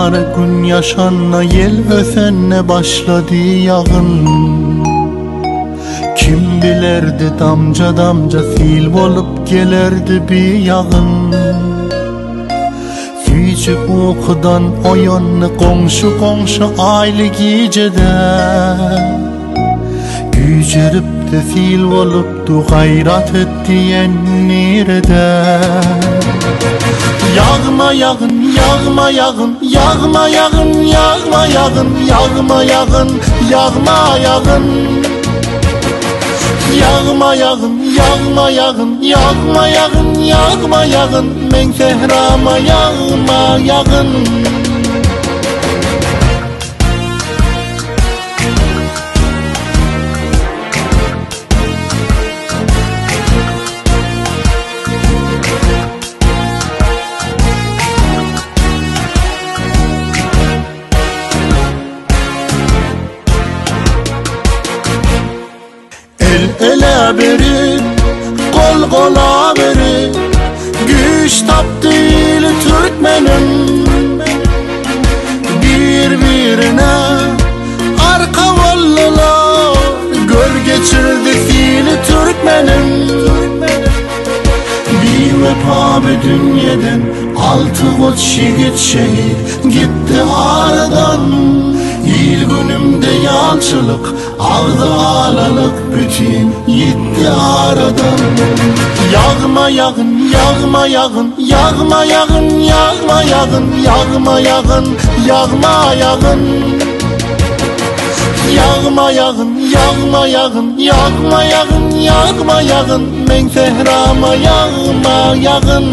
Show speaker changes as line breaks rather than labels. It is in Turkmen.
Bahar gün ýaşanda ýel ösende başlady ýagyn. Kim bilerdi damja-damja sil bolup gelerdi bi ýagyn. Süýji ukudan oýandy goňşy-goňşy aýly gijede. Güýjeripdi sil bolupdy gaýrat et diýen nirede. Ýagma ýagyn ýagma ýagyn ýagma ýagyn ýagma ýagyn ýagma ýagyn ýagma ýagyn. Ýagma ýagyn ýagma ýagyn ýagma ýagyn ýagma ýagyn meň sährama ýagma ýagyn. El ele berip, gol gola berip, Güýç tapdy ili türkmenim. Bir-birine arka boldular, Gör geçirdi sili türkmenim. Biwepa bu dünýeden Alty goç ýigit şehit gitdi aradan. Il-günümde ýalçylyk, Agzy alalyk bütin ýitdi aradan. Ýagma ýagyn, ýagma ýagyn, ýagma ýagyn, ýagma ýagyn, ýagma ýagyn, ýagma ýagyn. Ýagma ýagyn, ýagma ýagyn, ýagma ýagyn, ýagma ýagyn, meň sährama ýagma ýagyn.